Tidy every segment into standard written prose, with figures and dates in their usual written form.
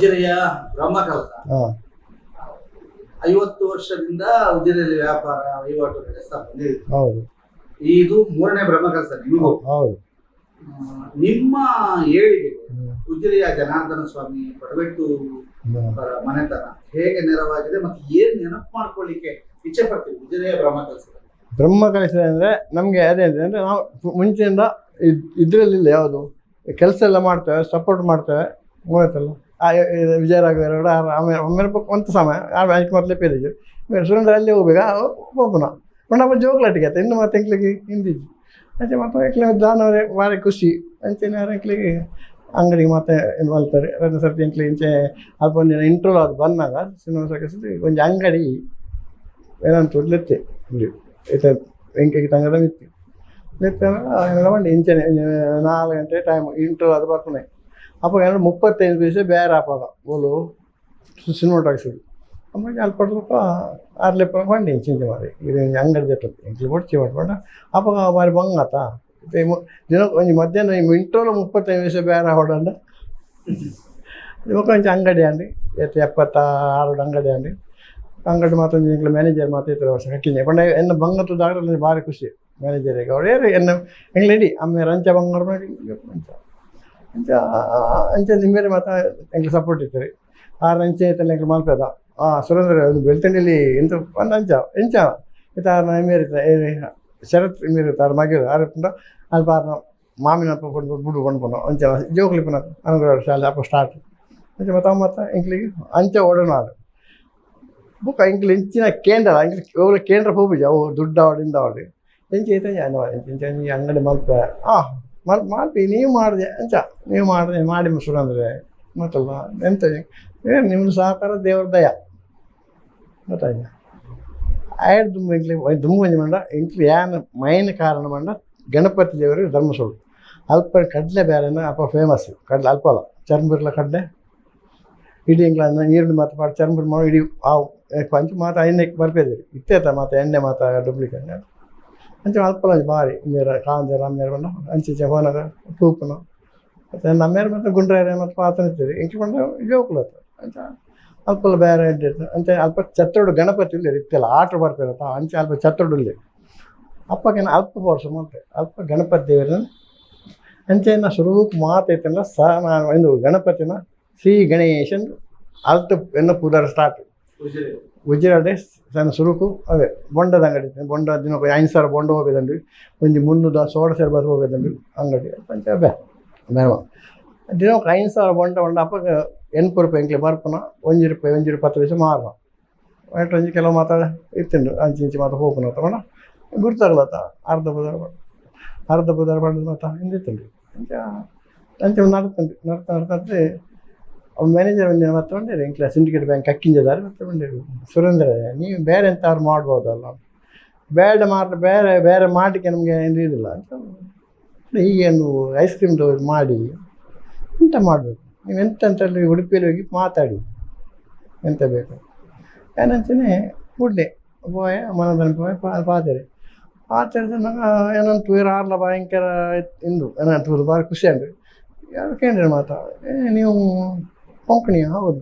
ಉಜಿರೆಯ ಬ್ರಹ್ಮಕಲಸ. ಹಾಂ. 50 ವರ್ಷದಿಂದ ಉಜಿರೆಯಲ್ಲಿ ವ್ಯಾಪಾರ ವಹಿವಾಟು ನಡೆಸ್ತಾ ಬಂದಿದೆ. ಹೌದು. ಇದು ಮೂರನೇ ಬ್ರಹ್ಮಕಲಸ ನಿಮಗೂ. ಹೌದು. ನಿಮ್ಮ ಏಳಿಗೆಗೆ ಉಜಿರೆಯ ಜನಾರ್ದನ ಸ್ವಾಮಿ ಪಡವೆಟ್ಟು ಅವರ ಮನೆತನ ಹೇಗೆ ನೆರವಾಗಿದೆ ಮತ್ತು ಏನ್ ನೆನಪು ಮಾಡ್ಕೊಳ್ಳಿಕ್ಕೆ ಇಚ್ಛೆ ಪಡ್ತೀವಿ ಉಜಿರೆಯ ಬ್ರಹ್ಮಕಲಸದಲ್ಲಿ? ಬ್ರಹ್ಮ ಕಲಿಸಿದೆ ಅಂದರೆ ನಮಗೆ ಅದೇ ಅಂದರೆ ನಾವು ಮುಂಚೆಯಿಂದ ಇದರಲ್ಲಿಲ್ಲ ಯಾವುದು ಕೆಲಸ ಎಲ್ಲ ಮಾಡ್ತೇವೆ, ಸಪೋರ್ಟ್ ಮಾಡ್ತೇವೆ, ಗೊತ್ತಲ್ಲ. ವಿಜಯರಾಘವೇಗೌಡ ಆಮೇಲೆ ಆಮೇಲೆ ಒಂದು ಸಮಯ ಆ ಬ್ಯಾಂಕ್ ಮೊದಲೇ ಪೇರಿದ್ದು ಸುರೇಂದ್ರ ಅಲ್ಲಿ ಹೋಗ್ಬೇಕು ಹೋಗೋಣ ಪಂಡ ಜೋಗ್ಲಾಟಿಗೆ ಆಯ್ತು ಇನ್ನು ಮತ್ತೆ ಎಂಕ್ಲಿಗೆ ಹಿಂದಿದ್ದು ಅಂಚೆ ಮತ್ತೆ ಎಂಕ್ಲೆ ದಾನವರೇ ಭಾರಿ ಖುಷಿ. ಅಂಚೆನೆ ಎಂಕ್ಲಿಗೆ ಅಂಗಡಿಗೆ ಮತ್ತೆ ಇದು ಮಲ್ತಾರೆ. ರಡ್ಡು ಸರ್ತಿ ಎಂಕ್ಲೆ ಇಂಚೆ ಅಲ್ಪ ಒಂದಿನ ಇಂಟ್ರೋಲ್ ಅದು ಬಂದಾಗ ಸಿನಿಮಾ ಸರ್ಕಸ್ ಒಂಜಿ ಅಂಗಡಿ ಏನಂತ ಲೆತ್ತೆ ಇಲ್ಲಿ ಇತ್ತೆ ಎಂಕೆಗೆ ತಂಗದ ಮಿತ್ತಿ ಲೆತ್ತೆ ಬಂಡಿ ಇಂಚೆನೆ 4 ಗಂಟೆ ಟೈಮ್ ಇಂಟ್ರೋಲ್ ಅದು ಬರ್ಪುನೆ. ಅಪ್ಪ ಏನಾದ್ರು 35 ಪೈಸೆ ಬೇರೆ ಆಪಾಗ ಬೋಲು ಸಿನಿಮಾ ಟಾಕ್ಸ್ ಅಮ್ಮ ಅಲ್ಪ ಸ್ವಲ್ಪ ಆರ್ಲೆಪ್ಪ ಬಂಡಿ ಇಂಚೆ ಮಾರಿ ಇದು ಅಂಗಡಿ ಜೊತೆ ಎಂಕ್ಲು ಬೊಡ್ಚಿ ಪಂಡ ಅಪ್ಪಗ ಬಾರಿ ಬಂಗಾತ. ದಿನ ಒಂಜಿ ಮಧ್ಯಾಹ್ನ ಇಂಟ್ರೋಲ್ 35 ಪೈಸೆ ಬೇರೆ ಹೊಡಂಡ ಬೊಕ ಒಂಜಿ ಅಂಗಡಿ ಅಂడి ಏತ್ 76 ಅಂಗಡಿ ಅಂಡಿ. ಅಂಗಡಿ ಮಾತ್ರ ಒಂಜಿ ಎಂಕ್ಲೆ ಮ್ಯಾನೇಜರ್ ಮಾತ್ರ ಇತ್ತೆರ್ ವರ್ಷ ಕಕ್ಕಿಂಜೆ ಪಂಡ ಎನ್ನ ಬಂಗತ್ತು ದಾಗಲ ಭಾರಿ ಖುಷಿ ಮ್ಯಾನೇಜರಿಗೆ. ಅವ್ರು ಏರು ಎನ್ನ ಎಂಕ್ಲೆ ಇಡೀ ಅಮ್ಮೆರ್ ಅಂಚ ಬಂಗಾರ ಅಂಚ ಅಂಚ ಅಂಚ ನಿಮ್ಮೇರೆ ಮಾತ್ರ ಎಂಕ್ಲೆ ಸಪೋರ್ಟ್ ಇತ್ತೆರ್. ಆರ್ ಅಂಚೆ ಇತ್ತಲ್ಲ ಎಂಕ್ಲೆ ಮಲ್ಪೆದ ಸುರೇಂದ್ರ ಬೆಳ್ತಂಡಿಲಿ ಎಂತ ಪಂಡ ಅಂಚ ಎಂಚ ಇತ್ತ ಆರ್ನ ಮೇರೆ ಶರತ್ ಮೇರೆ ಆರ್ ಮಗೆರ್ ಆರ್ ಪಂಡ ಅಲ್ಪ ಆರ್ನ ಮಾಮಿನ ಅಲ್ಪ ಬುಡು ಪನ್ಪುನ ಅಂಚ ಜೋಕುಲು ಇಪ್ಪುನ ಅನುಗ್ರಹ ಶಾಲೆ ಅಪ್ಪ ಸ್ಟಾರ್ಟ್ ಅಂಚ ಮತ್ತೆ ಅವು ಮಾತ್ರ ಎಂಕ್ಲೆಗ್ ಅಂಚ ಒಡನಾಡು. ಬೊಕ ಎಂಕ್ಲು ಎಂಚಿನ ಕೇಂದ್ರ ಎಂಕ್ಲು ಒವ್ಲ ಕೇಂದ್ರ ಪೋಪುಜಿ ಅವು ದುಡ್ಡು ಆವಡ್ ಇಂದ್ ಆವಡ್ ಎಂಚ ಇತ್ತೆ ಎಂಚ ಒಂಜಿ ಅಂಗಡಿ ಮಲ್ಪೆ ಮಲ್ಪಿ ನೀವು ಮಾಡಿದೆ ಅಂಚ ನೀವು ಮಾಡಿದೆ ಮಾಡಿ ಸುರೇಂದ್ರೆ ಮತ್ತಲ್ಲ ಎಂತ ನಿಮ್ಮ ಸಹಕಾರ ದೇವರ ದಯ ಗೊತ್ತಾಯ್ತಾ. ಆಯ್ಡ್ ದುಂಬು ಎಂಕ್ಲೆ ದುಂಬು ಒಂಜಿ ಪಂಡ ಎಂಕ್ಲು ಯಾನ್ ಮೈನ್ ಕಾರಣ ಪಂಡ ಗಣಪತಿ ದೇವರು ಧರ್ಮಸ್ಥಳ ಅಲ್ಪ ಕಡಲೆ ಬೇರೆನ ಅಲ್ಪ ಫೇಮಸ್ ಕಡಲೆ ಅಲ್ಪಲ ಚರ್ಮುರ್ಲ ಕಡಲೆ ಇಡೀ ಎಂಕ್ಲ ನೀರುಳ್ಳಿ ಮಾತ ಪಾಡ್ ಚರ್ಮುರಿ ಮಾಡು ಇಡೀ ಆವು ಪಂಚ ಮಾತ ಐನೆ ಬರ್ಪೇದಿರಿ ಇತ್ತೇತ ಮಾತ ಎಣ್ಣೆ ಮಾತ ಡೂಪ್ಲಿಕೇಟ್ ಅಂಚ ಅಲ್ಪಲ ಒಂಜಿ ಬಾರಿ ಮೇರ ಕಾಂದೇರ ಅಮ್ಮೇರ್ ಪಂಡ ಅಂಚ ಇಂಚ ಪೋನಗ ತೂಪುನ ಮತ್ತು ನಮ್ಮೇರ್ ಮತ್ತು ಗುಂಡ್ರಾಯರೆ ಮತ್ತು ಪಾತ್ರ ಇತ್ತೀರಿ ಎಂಕ್ಲು ಪಂಡ ಜೋಕುಲು ಅಂಚ ಅಲ್ಪಲ ಬೇರೆ ಎಡ್ಡೆ ಅಂಚ ಅಲ್ಪ ಛತ್ರಡು ಗಣಪತಿ ಉಲ್ಲೆರ್ ಇತ್ತೆಲ್ಲ ಆಟೋ ಬರ್ಪೇರತ್ತ ಅಂಚ ಅಲ್ಪ ಛತ್ರಡು ಉಲ್ಲೆರ್ ಅಪ್ಪಗೇನ ಅಲ್ಪ ವರ್ಷ ಮಲ್ತೆ ಅಲ್ಪ ಗಣಪತಿ ದೇವರನ್ನ ಅಂಚೆನ ಸುರೂಕ್ ಮಾತೈತಲ್ಲ ಸ ನಾನು ಇಂದು ಗಣಪತಿನ ಶ್ರೀ ಗಣೇಶನ್ ಅಲ್ತ ಎನ್ನ ಪೂದಾರ ಸ್ಟಾರ್ಟ್. ಉಜಿರೆ. ಉಜಿರಡೆ ಸಣ್ಣ ಸುರುಕು ಅವೇ ಬೊಂಡದ ಅಂಗಡಿ ಇತ್ತು. ಬೊಂಡ ದಿನಕ್ಕೆ 5,000 ಬೊಂಡ ಹೋಗಿದಂಡು ಒಂಜಿ ಮುನ್ನೂದ ಸೋಡ ಸೇರು ಬಸ್ ಹೋಗಿದಂಡು ಅಂಗಡಿ ಪಂಚ ಬೇ ಬೇಡ ದಿನಕ್ಕೆ 5,000 ಬೊಂಡ ಬೊಂಡ ಅಪ್ಪಗ 80 ರೂಪಾಯಿ ಎಂಕ್ಲೆ ಬರ್ಪುನ 1 ರೂಪಾಯಿ 1 ರೂಪಾಯಿ 10 ಪೈಸೆ ಮಾರುವ ಒಟ್ಟು ಒಂಜಿ ಕೆಲವು ಮಾತಾಡ ಇತ್ತುಂಡು ಅಂಚಿ ಇಂಚಿ ಮಾತ ಹೋಪುನ ತಗೊಂಡ ಗುರ್ತಾಗಲತ್ತ ಅರ್ಧ ಬುದಾರ ಅರ್ಧ ಬುದಾರ ಪಂಡದು ಮಾತ ಇಂದಿತ್ತುಂಡು ಅಂಚ ಅಂಚ ನಡ್ತುಂಡು ನಡ್ತಾ ನಡ್ತಾ ಅವ್ ಮ್ಯಾನೇಜರ್ ಒಂದಿನ ಮತ್ತೆ ಬಂದಿರಿ ಎಂಕ್ಲ ಸಿಂಡಿಕೇಟ್ ಬ್ಯಾಂಕ್ ಕಕ್ಕಿಂಜದಾರೆ ಮತ್ತೆ ಬಂದಿರು ಸುರೇಂದ್ರ ನೀವು ಬೇರೆ ಎಂತಾದ್ರು ಮಾಡ್ಬೋದಲ್ಲ ಬೇಡ ಮಾಡ ಬೇರೆ ಬೇರೆ ಮಾಡಲಿಕ್ಕೆ ನಮಗೆ ಏನು ಇದಿಲ್ಲ ಅಂತ. ಹೀಗೆ ಐಸ್ ಕ್ರೀಮ್ದು ಮಾಡಿ ಎಂತ ಮಾಡಬೇಕು ನೀವು ಎಂತ ಅಂತಲ್ಲಿ ಉಡುಪಿಯಲ್ಲಿ ಹೋಗಿ ಮಾತಾಡಿ ಎಂತ ಬೇಕು ಏನಂತೇನೆ ಕೂಡಲೇ ಪೋಯೆ ಮನದನ್ ಪೋಯೆ ಪಾತೆರೆ ಪಾತೆರ್ದ ನಂಗೆ ಏನಂತ ತೂಯರ ಆರ್ಲ ಭಯಂಕರ ಇಂದು ಏನಂತ ಭಾರಿ ಖುಷಿ ಆಂಡ್ ಯಾರು ಕೇಂದ್ರ ಮಾತಾ ನೀವು ಕೊಂಕಣಿಯಾ ಹೌದು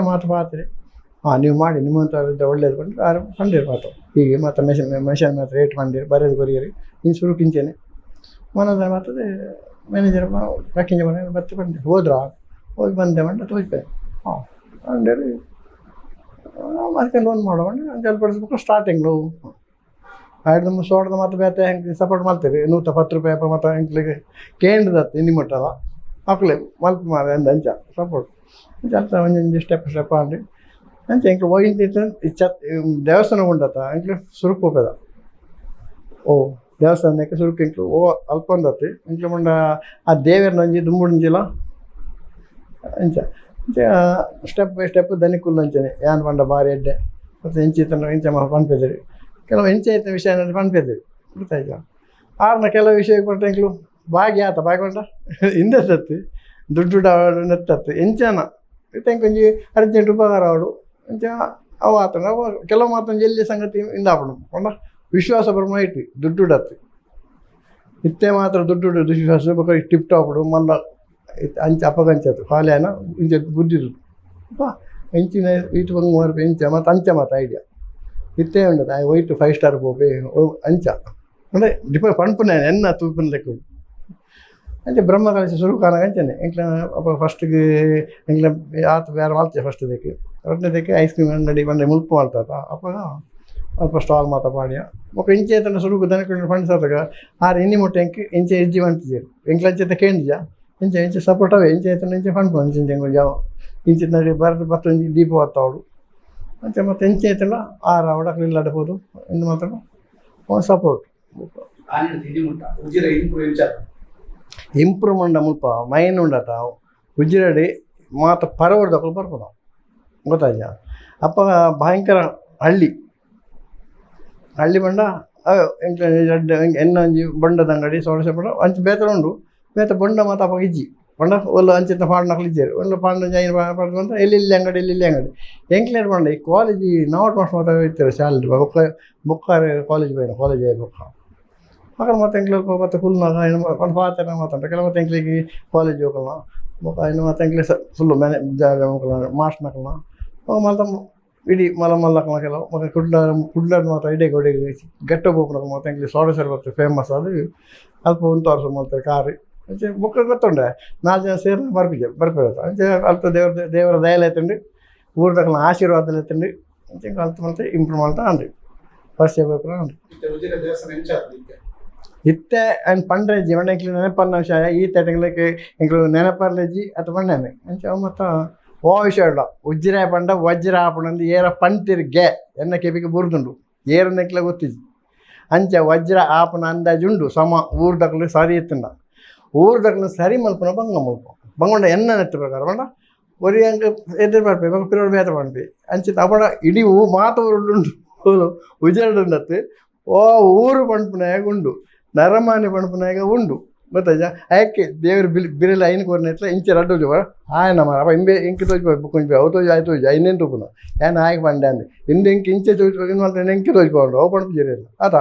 ಮಾತು ಪಾತ್ರೆ ಹಾಂ ನೀವು ಮಾಡಿ ನಿಮ್ಮಂಥ ಒಳ್ಳೇದು ಬಂದು ಆರು ಪಂಡೀರ್ ಮಾತು ಹೀಗೆ ಮತ್ತು ಮೆಷಿನ್ ಮೆಷಿನ್ ಮಾತ್ರ ರೇಟ್ ಪಂಡೀರ್ ಬರೆದು ಕೊರಿಯರಿ ಇನ್ನು ಸುರುಕಿಂಚೇನೆ ಮನದ ಮಾತದೆ ಮ್ಯಾನೇಜರ್ ಪ್ಯಾಕಿಂಗ್ ಮನೆ ಮತ್ತೆ ಬಂದೆ ಹೋದ್ರಾ ಹೋಗಿ ಬಂದೆ ಮಂಡ ತೋಜ್ಪೆ ಹಾಂ ಅಂಡೇರಿ ಅದಕ್ಕೆ ಲೋನ್ ಮಾಡುವ ಅಂತ ಸ್ಟಾರ್ಟಿಂಗ್ ಲೋ ಆಯ್ತು ಸೋಡದ ಮತ್ತು ಬೇತೆ ಹೆಂಗೆ ಸಪೋರ್ಟ್ ಮಾಡ್ತೀರಿ 110 ರೂಪಾಯಿ ಮತ್ತು ಎಂಕ್ಲಿಗೆ ಕೇಂದ್ರದತ್ತು ಇನ್ನಿ ಮುಟ್ಟಲ್ಲ ಅಕ್ಲೆ ಮಲ್ಪ ಮಾರ ಅಂಚ ಸಪೋರ್ಟ್ ಅಂಚ ಅರ್ಥ ಒಂಜೊಂಜಿ ಸ್ಟೆಪ್ ಸ್ಟೆಪ್ ಆಂಡ್ ಅಂಚ ಎಂಕ್ಲು ಹೋಗಿಂತ ಚತ್ ದೇವಸ್ಥಾನ ಉಂಡತ ಎಂಕ್ಲು ಸುರುಕು ಹೋಗದ ಓ ದೇವಸ್ಥಾನಕ್ಕೆ ಸುರುಕು ಎಂಕ್ಲು ಓ ಅಲ್ಪ ಒಂದತ್ತಿ ಎಂಕ್ಲು ಮುಂಡ ಆ ದೇವೆರ್ನ ಒಂಜಿ ದುಂಬುಂಜಿಲ ಅಂಚ ಅಂಚ step by step ದನಿಕುಲ್ಲು ಅಂಚನೆ ಯಾನ್ ಪಂಡ ಬಾರಿ ಎಡ್ಡೆ ಮತ್ತು ಇಂಚಿತನ ಇಂಚ ಪನ್ಪೆದಿರಿ ಕೆಲವು ಇಂಚ ಐತೆ ವಿಷಯ ಪನ್ಪೆದಿರಿ ಗೊತ್ತಾಯ್ತಾ. ಆರ್ನ ಕೆಲವು ವಿಷಯ ಕೊಟ್ಟ ಎಂಕ್ಲು ಬಾಗಿ ಆತ ಬಾಗಿ ಪಂಡ ಹಿಂದೆ ಸತ್ತಿ ದುಡ್ಡು ನೆತ್ತತ್ತು ಎಂಚನ ಇತ್ತೆ ಒಂಜಿ ಅರ್ಜೆಂಟ್ ಉಪಕಾರ ಆವಡು ಅಂಚ ಅವು ಆತನ ಅವು ಕೆಲವು ಮಾತೊಂಜಿ ಎಲ್ಲಿ ಸಂಗತಿ ಇಂದಾಪುಂಡು ಪಂಡ ವಿಶ್ವಾಸ ಬರ್ಮ ಇಟ್ಟು ದುಡ್ಡು ಇಡತ್ತು ಇತ್ತೆ ಮಾತ್ರ ದುಡ್ಡು ವಿಶ್ವಾಸ ಬೊಕ ಟಿಪ್ ಟಾಪ್ ಮಲ್ಲ ಅಂಚ ಅಪಗಂಚ ಖಾಲಿ ಆಯ್ನ ಇಂಚ ಬುದ್ಧಿ ಇಂಚಿನ ಈಟ್ ಬಂಗ್ ಮಾರ್ಪೆ ಇಂಚ ಮತ್ತು ಅಂಚ ಮಾತ ಐಡಿಯಾ ಇತ್ತೇ ಉಂಡದ ಆಯ್ white 5 star ಪೋಪೆ ಅಂಚ ಅಂದರೆ ಡಿಪೆಂಡ್ ಪನ್ಪುನ ಎನ್ನ ತೂಪಿನ ಲೆಕ್ಕ ಅಂಚ ಬ್ರಹ್ಮ ಕಲಶ ಶುರು ಕಾನಾಗ ಅಂಚನೆ ಎಂಕ್ಲ ಅಪ್ಪ ಫಸ್ಟ್ಗೆ ಎಂಕ್ಲ ಆತ ಬೇರೆ ಮಾಲ್ತೆ ಫಸ್ಟ್ ದಕ್ಕೆ ರಡ್ಡನೇ ಐಸ್ ಕ್ರೀಮ್ ಅಂಗಡಿ ಬಂಡೆ ಮುಲ್ಪ ಮಾಡ್ತಾತ ಅಪ್ಪಗ ಅಲ್ಪ ಸ್ಟಾಲ್ ಮಾತ ಪಾಡ್ಯ ಬೊಕ ಇಂಚೆ ತನ್ನ ಸುರುಕು ದನಕುಲು ಫಂಡ್ಸ್ ಆತಗ ಆರ್ ಇನ್ನಿ ಮುಟ್ಟ ಎಂಕ್ ಇಂಚೆ ಇಜ್ಜಿ ಮಂತಿಜೆರ್ ಎಂಕ್ಲ ಅಂಚೆತ ಕೇಂದ್ಜ ಇಂಚೆ ಇಂಚೆ ಸಪೋರ್ಟ್ ಅವೇ ಇಂಚೆ ತನ್ನ ಇಂಚೆ ಫಂಡ್ ಇಂಚೆ ಇಂಚೆ ಜಾವ ಇಂಚೆ ನಡಿ ಬರದು ಬತ್ತೊಂಜಿ ದೀಪ ಬತ್ತಾವಡು ಅಂಚೆ ಮತ್ತು ಇಂಚೆ ಐತಲ್ಲ ಆರ್ ಆವಡ ಇಲ್ಲಡೆ ಪೋದು ಇಂದು ಮಾತ್ರ ಸಪೋರ್ಟ್. ಉಜಿರೆ ಇಂಪ್ರೂವ್ ಎಂಚ ಇಂಪ್ರೂವ್ಮೆಂಟ್ ಮುಲ್ಪ ಮೈನ್ ಉಂಡತ ಉಜಿರಡಿ ಮಾತ ಪರವರ್ದಕುಲು ಬರ್ಪುನ ಗೊತ್ತಾಯ್ತಾ. ಅಪ್ಪಗ ಭಯಂಕರ ಹಳ್ಳಿ ಹಳ್ಳಿ ಬಂಡ ಎಂಕ್ಲ ರಡ್ಡ್ ಎನ್ನ ಒಂಜಿ ಬೊಂಡದ ಅಂಗಡಿ ಸೋಡಸೆ ಬೊಂಡ ಅಂಚ ಬೇತೆ ಉಂಡು ಬೇತೆ ಬೊಂಡ ಮಾತ ಅಪಗ ಇಜ್ಜಿ ಬೊಂಡ ಒಲ್ಲ ಅಂಚಿನ ಪಾಡ್ನಕ್ಲು ಇಜ್ಜೆರ್ ಒಲ್ಲ ಪಾಂಡ ಐನ್ ಪಾಡ್ದು ಬಂತ ಎಲ್ಲೆಲ್ಲಿ ಅಂಗಡಿ ಎಲ್ಲೆಲ್ಲಿ ಅಂಗಡಿ ಎಂಕ್ಲೇರ್ ಬಂಡ ಈ ಕಾಲೇಜ್ ನಾವಟ್ ಮಾಸ್ಟರ್ ಮಾತ ಇತ್ತೆರ್ ಶಾಲೆ ಬೊಕ್ಕ ಬೊಕ್ಕ ಕಾಲೇಜ್ ಪೋಯಿನ ಕಾಲೇಜ್ ಆಯಿ ಬೊಕ್ಕ ಅಕಲ್ ಮಾತ ಎಂಕ್ಲೆ ಮತ್ತೆ ಕುಲ್ನಾಗ ಐನ್ ಒಂದು ಪಾತೆರ ಮಾತಂಟ ಕೆಲವು ಮತ್ತೆ ಎಂಕ್ಲೆಗ್ ಕಾಲೇಜ್ ಹೋಗಲ್ಲ ಬೊಕ್ಕ ಐನ್ ಮಾತ ಎಂಕ್ಲೆ ಫುಲ್ಲು ಮ್ಯಾನೆ ಮಾಸ್ಟ್ನಕಲ್ನ ಮಲ್ತ ಇಡೀ ಮಲ್ಲ ಮಲ್ಲಕಲ್ನ ಕೆಲವು ಬೊಕ್ಕ ಕುಡ್ಲ ಕುಡ್ಲಡ್ ಮಾತ ಇಡೀ ಒಡೆಗ್ ಗೆಟ್ಟ ಪೋಪುನಕುಲು ಮಾತ ಎಂಕ್ಲೆ ಸೋಡ ಸರ್ಬತ್ ಫೇಮಸ್ ಆದ್ ಅಲ್ಪ ಉಂತಾರ್ ಮಲ್ತೆರ್ ಕಾರ್ ಅಂಚೆ ಬೊಕ್ಕ ಗೊತ್ತುಂಡೆ 4 ಜನ ಸೇರಿ ಬರ್ಪಿಜೆ ಬರ್ಪೆರ್ ಅಂಚೆ ಅಲ್ಪ ದೇವ್ರ ದೇವರ ದಯಲ ಐತುಂಡು ಊರ್ದಕಲ್ನ ಆಶೀರ್ವಾದ ಐತುಂಡು ಅಂಚೆ ಅಲ್ಪ ಮಲ್ತ್ ಇಂಪ್ರೂವ್ ಮಲ್ತ ಆಂಡ್ ವರ್ಷ ಬೋಪುನ ಆಂಡ್. ಉಜಿರೆ ದೇವಸ್ಥಾನ ಎಂಚ ಆತ್ಂಡ್ ಇತ್ತೆ? ಇತ್ತೆ ಐನ್ ಪಂಡ್ರೆಜ್ಜಿ ಪಂಡ ಎಂಕ್ಲೆ ನೆನಪನ್ನ ವಿಷಯ ಈ ತಟೆಂಗ್ಲಕ್ಕೆ ಎಂಕ್ಲು ನೆನಪರ್ಲೆಜ್ಜಿ ಅತ್ತ ಪಂಡನೆ ಅಂಚ ಅವು ಮಾತ ಓ ವಿಷಯ ಉಳ್ಳ ಉಜ್ಜಿರೆ ಪಂಡ ವಜ್ರ ಆಪುಂಡು ಏರ ಪಂತಿರ್ಗೆ ಎನ್ನ ಕೆಬಿಗೆ ಬುರ್ದುಂಡು ಏರನ್ನ ಎಂಕ್ಲೆ ಗೊತ್ತಿಜ್ಜಿ ಅಂಚ ವಜ್ರ ಆಪುನ ಅಂದಾಜು ಉಂಡು ಸಮ ಊರ್ದಕ್ಲು ಸರಿ ಇತ್ತುಂಡ ಊರ್ದಕ್ಲು ಸರಿ ಮಲ್ಪುನ ಬಂಗ ಮಲ್ಪ ಬಂಗೊಂಡ ಎನ್ನ ನೆತ್ತ ಪ್ರಕಾರ ಪಂಡ ಒರಿ ಅಂಕ ಎದುರು ಬರ್ಪೆ ಬೊಕ ಪಿರವು ಬೇತೆ ಪನ್ಪೆ ಅಂಚಿನ ಅಪಡ ಇಡೀ ಊ ಮಾತ ಊರುಡುಂಡು ಉಜಿರೆಡ್ ಉಂಡತ್ತು ಓ ಊರು ಪನ್ಪುನಾಗ ಉಂಡು ನರಮಾನಿ ಪನ್ಪುನಾಗ ಉಂಡು ಗೊತ್ತಾಯ್ತಾ. ಆಯ್ಕೆ ದೇವರು ಬಿಲ್ ಬಿರೆಲ್ ಐನ್ ಕೊರ್ನೆಟ್ಲ ಇಂಚೆ ರಡ್ಡು ತೋಜು ಆಯನ ಮಾರ ಅಪ್ಪ ಇಂಬೆ ಇಂಕ್ ತೋಜು ಬೊಕ್ಕ ಅವು ತೋಜು ಆಯ್ ತೋಜು ಐನೇನು ತೂಪುನ ಏನ್ ಆಯ್ಕೆ ಪಂಡೆ ಅಂದೆ ಇಂದು ಇಂಕ್ ಇಂಚೆ ತೋಜು ಇನ್ನು ಮಲ್ತ ಇಂಕೆ ತೋಜು ಪೋಂಡು ಅವು ಪಂಡು ಜೆರಿಲ್ಲ ಆತ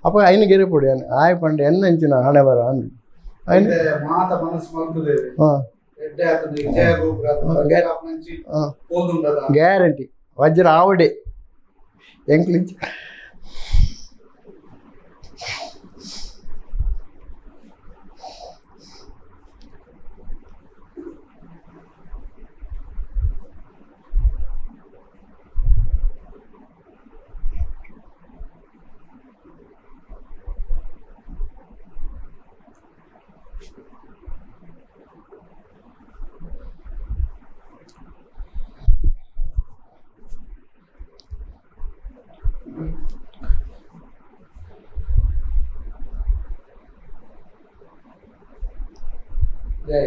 ಅಪ್ಪ ಐನು ಗೆರೆ ಪೊಡಿ ಅನ್ ಆಯ್ ಪಂಡೆ ಎನ್ನ ಇಂಚಿನ ಹಣೆ ಬರ ಅಂದು ಐನ್ ಇತ್ತೆ ಮಾತ ಮನಸ್ಸು ಮಲ್ತುದೇವೆ ಹಾಂ ಎಡ್ಡೆ ಆತಂಡ್ ವಿಜಯ ಗೋಪುರ ಆತಂಡ್ ಆಪುನಂಚಿ ಹಾಂ ಪೋದುಂಡದ ಗ್ಯಾರಂಟಿ ವಜ್ರ ಆವಡೆ ಎಂಕ್ಲಿಂಚ ಜೈ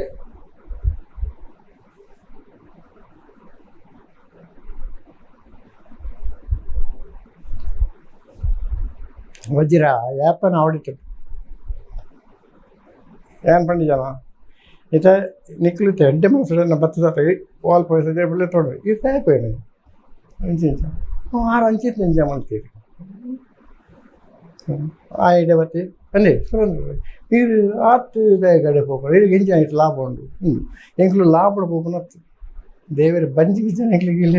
ವಜ್ರ ಯಾಪನ ಆವಡಿತು ಏನ್ ಪಂಡಿಜನ ಇತ್ತ ನಿಕ್ಲು ಇತ್ತೆ ಎಡ್ಡೆ ಮನಸ್ಸು ಬತ್ತದ ವಾಲ್ ಪೋಯ್ಸದೆ ಬಿಳ್ಳೆ ತೋಡು ಈ ತಾಯ್ಪೋಯ್ನ ಅಂಚ ಇಂಚ ಆರು ಅಂಚಿತ್ತು ಇಂಚ ಮಲ್ತೀರಿ ಆ ಐಡಿಯಾ ಬತ್ತಿ ಅಂದೆ ಸುರಂದ್ರ ನೀರು ಆತ್ ಗಡೆ ಪೋಪುನ ಇರಿಗೆ ಇಂಚ ಆಯ್ತು ಲಾಭ ಉಂಡು ಎಂಕ್ಲು ಲಾಭ ಪೋಪುನ ದೇವರ ಬಂಜಿ ಗಿಂಚ ಎಂಕ್ಲಿಗೆ ಇಲ್ಲ.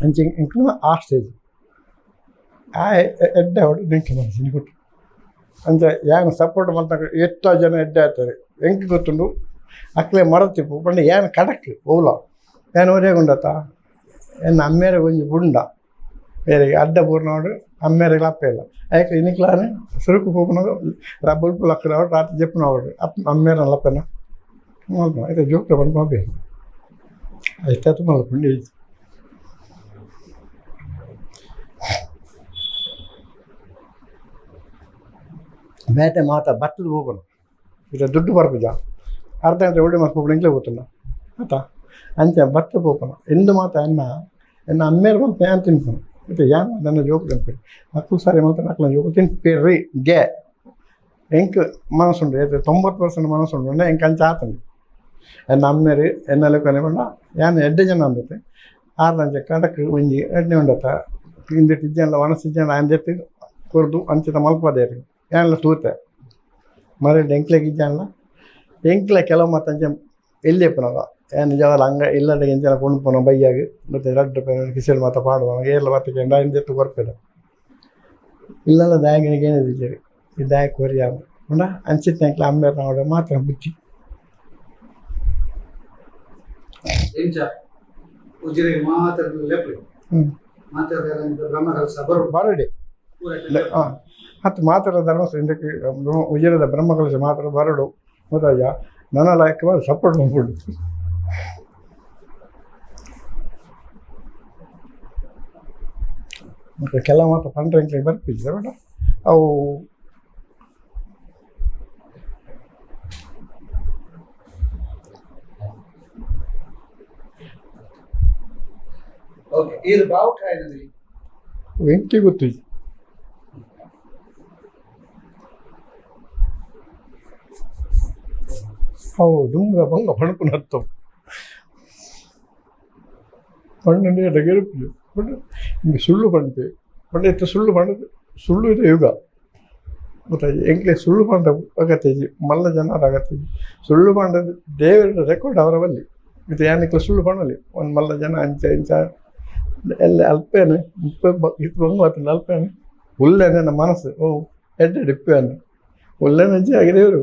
ಅಂಚೆ ಎಂಕ್ಲು ಆ ಸ್ಟೇಜ್ ಆ ಎಡ್ಡೆ ಅವಡು ಎಂಕ್ಲು ಮನಸ್ಸಿನ ಕೊಟ್ಟು ಅಂಚ ಯಾನ್ ಸಪೋರ್ಟ್ ಮಲ್ತಾಗ ಎಷ್ಟೋ ಜನ ಎಡ್ಡೆ ಆಗ್ತಾರೆ ಎಂಕ್ ಗೊತ್ತುಂಡು ಅಕ್ಲೆ ಮರತಿಪ್ಪು ಪಂಡ ಯಾನ್ ಕಡಕ್ ಓಲ ಯಾನ್ ಒರೇ ಗುಂಡತ್ತ ಎನ್ನ ಅಮ್ಮೇರೆ ಒಂಜಿ ಬುಂಡ ಬೇರೆ ಅಡ್ಡ ಪೂರ್ಣವಡು ಅಮ್ಮೇರೆ ಲಪ್ಪ ಇಲ್ಲ ಐಕ್ ಇನಿಕ್ಲಾನೆ ಸುರುಕು ಪೋಪುನಗ ರಬ್ಬಲ್ ಲಕ್ಕನವಡು ರಾತ್ರಿ ಜಪ್ಪುನವಡು ಅಪ್ ಅಮ್ಮೇರ ಲಪ್ಪನ ಮಲ್ಪ ಐತೆ ಜೋಕ್ರೆ ಬಂದು ಮಬ್ಬೆ ಐತೆ ಮಲ್ಪುಂಡು ಬೇಟೆ ಮಾತ ಬತ್ತದ ಹೋಗೋಣ ಇದು ದುಡ್ಡು ಬರ್ಪುಜ ಅರ್ಧ ಗಂಟೆ ಒಳ್ಳೆ ಮಾತು ಪೋಪುನ ಇಂಕ್ಲೆ ಗೊತ್ತುಂಡ ಆತ ಅಂಚ ಬತ್ತ ಪೋಪುನ ಎಂದು ಮಾತ ಎನ್ನ ಎನ್ನ ಅಮ್ಮೇರ್ ಮಲ್ತ ಯಾನ್ ತಿನ್ಪುನು ಇತ್ತೆ ಯಾನ್ ನನ್ನ ಜೋಕು ತಿನ್ಪಿ ಅಕ್ಲು ಸಾರಿ ಮಲ್ತ ಅಕ್ಲ ಜೋಕು ತಿನ್ಪಿರ್ರಿ ಗೆ ಎಂಕ್ ಮನಸ್ಸುಂಡು ಏತ್ 90% ಮನಸ್ಸುಂಡು ಅಂಡ ಎಂಕ್ ಅಂಚ ಆತುಂಡು ಎನ್ನ ಅಮ್ಮೇರು ಎನ್ನ ಲೆಕ್ಕನೆ ಪಂಡ ಯಾನ್ ಎಡ್ಡೆ ಜನ ಅಂದತೆ ಆರ್ನಂಚ ಕಡಕ್ ಒಂಜಿ ಎಡ್ಡೆ ಉಂಡತ ಇಂದೆಟ್ ಇಜ್ಜಂಡ ಒಣಸ್ ಇಜ್ಜಂಡ ಆಯನ್ ದೆತ್ತ್ ಕೊರ್ದು ಅಂಚಿನ ಮಲ್ಪದೇರು ಏನ್ಲ ತೂತೆ ಮರಡ್ ಎಂಕ್ಲೆಗ್ ಇಜ್ಜಂಡ ಎಂಕ್ಲೆ ಕೆಲವು ಮಾತ ಅಂಚ ಎಲ್ಲಿ ಪುನಗ ಏನ್ ನಿಜವಾದ ಅಂಗ ಇಲ್ಲದ ಎಂಚನ ಕೊಂಡುಪೋನ ಬಯ್ಯಾಗ ಮತ್ತೆ ರಡ್ಡ್ ಕಿಸೆಡ್ ಮಾತ ಪಾಡುವ ಏರ್ಲ ಬತ್ತಿಗೆ ಆಯನ್ ದೆತ್ತ್ ಕೊರ್ಪೆದ ಇಲ್ಲಲ್ಲ ದಾಯಗನಿಗೆ ಏನಿದೆ ಈ ದಾಯ ಕೊರಿಯ ಉಂಡ ಅಂಚಿತ್ತ ಎಂಕ್ಲೆ ಅಮ್ಮೆರ್ನ ಮಾತ್ರ ಬುದ್ಧಿ. ಎಂಚ ಉಜಿರೆಗೆ ಮಾತ್ರ ಲೆಪ್ಲಿ ಮಾತ್ರ ಬ್ರಹ್ಮ ಕಲಶ ಬರೋಡು ಬರಡಿ ಪೂರ ಹಾಂ ಹತ್ತು ಮಾತ್ರ ಧರ್ಮಸ್ಥಳ ಇಂದಕ್ಕೆ ಉಜಿರೆದ ಬ್ರಹ್ಮಕಲಶ ಮಾತ್ರ ಬರಡು ಗೊತ್ತಾಯ್ತಾ ನನ್ನ ಲಾಯಕ್ಕೆ ಸಪೋರ್ಟ್ ಮಾಡ್ಬಿಡು. ಮತ್ತೆ ಕೆಲವು ಮಾತ್ರ ಪಂಡ್ರೆ ಎಂಕ್ಲೆಗ್ ಬರ್ಪಿಜ್ಜಿ ಬೇಡ ಅವು. ಓಕೆ, ಇದು ಬಾವುಟ ಏನಂದ್ರಿ? ಎಂಕಿ ಗೊತ್ತಿಜ್ಜಿ. ಅವು ದುಂಬುದ ಬಂಗ ಪಣಪುನತ್ತು ಪಂಡ ಗೆರುಪು ಪಂಡ ಹಿಂಗೆ ಸುಳ್ಳು ಪಂಪೆ ಪಂಡ ಇತ್ತ ಸುಳ್ಳು ಪಂಡದು ಸುಳ್ಳು ಇದೆ ಯುಗ ಗೊತ್ತಾಯ್ತು. ಎಂಕ್ಲೆ ಸುಳ್ಳು ಪಂಡ ಅಗತ್ಯ ಮಲ್ಲ ಜನರ ಅಗತ್ಯ ಸುಳ್ಳು ಪಂಡದು ದೇವರ ರೆಕಾರ್ಡ್ ಅವರ ಬಲ್ಲಿ ಇದು ಯಾನಿಕ್ಲೆ ಸುಳ್ಳು ಪಣಲಿ ಒಂದು ಮಲ್ಲ ಜನ ಅಂಚ ಇಂಚ ಎಲ್ಲ ಅಲ್ಪೇನೆ ಮುಪ್ಪ ಇದು ಬಂಗು ಆತಂಡ ಅಲ್ಪೇನೆ ಉಲ್ಲೇನೆ ನಮ್ಮ ಮನಸ್ಸು ಓ ಎಡ್ಡೆ ಡಿಪ್ಪೇನೆ ಉಲ್ಲೇನೆ ಅಂಚೆ ಆಗಿದೆ ಇವರು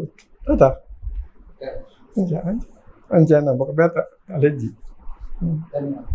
ಆತಾ ಅಂಚ ಅಂಚ ಅಂಚ ಬೊಕ ಬೇತ ಅಲೆಜ್ಜಿ. ಧನ್ಯವಾದ.